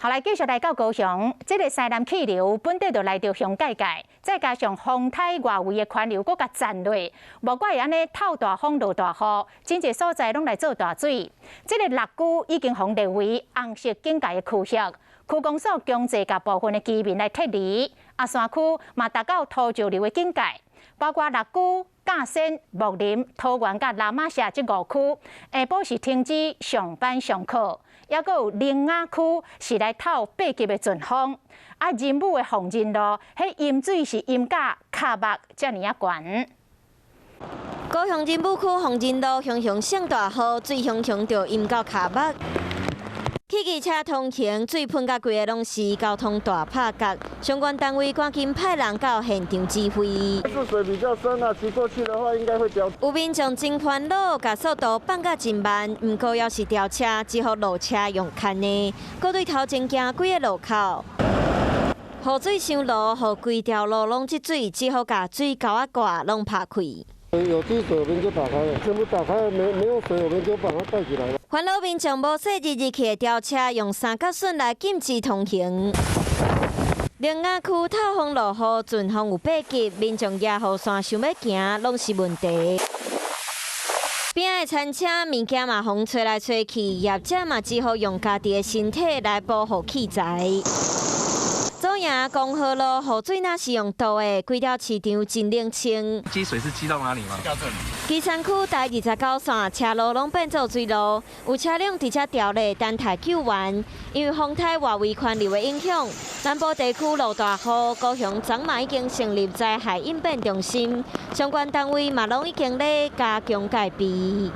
好，來繼續來到高雄，這个西南氣流本底就來著鄉界界，再加上風颱外圍的環流閣共攢落，無怪會按呢透大風落大雨，真濟所在攏來做大水。這个六區已經予列為紅色警戒的區域，區公所強制共部分的居民來撤離。阿山區嘛達到土石流的警戒，包括六龜、甲仙、木林、桃園佮那瑪夏這五區，下晡是停止上班上課。抑閣有苓雅區是來透八級的陣風，啊，仁武的鳳仁路，彼淹水是淹甲跤目遮爾仔懸。高雄仁武區鳳仁路雄雄上大雨，水雄雄就淹到跤目。汽機車通行，水噴甲規个攏是交通大拍結。相關單位趕緊派人到現場指揮。是水比較深啊，騎過去的話應該會掉。有民眾真煩惱，共速度放甲真慢，毋過猶是吊車，只好落車用牽的。閣對頭前行幾个路口，雨水傷落，予規條路攏積水，只好共水溝仔蓋攏拍開。有積水我們就打開了，全部打開了，沒有水我們就把它蓋起來了。煩惱民眾無細日入去的吊車，用三角筍來禁止通行。苓雅區透風落雨，陣風有八級，民眾舉雨傘想欲行，攏是問題。邊仔的餐車物件嘛，風吹來吹去，業者嘛只好用家己的身體來保護器材。左營光和路雨水若是用倒的，規條市場真冷清。積水是積到哪裡嗎？到這裡。旗山區台29線車路攏變做水路，有車輛佇遮調咧等待救援。因為風颱外圍環流的影響，南部地區落大雨，高雄昨嘛已經成立災害應變中心，相關單位嘛攏已經咧加強戒備。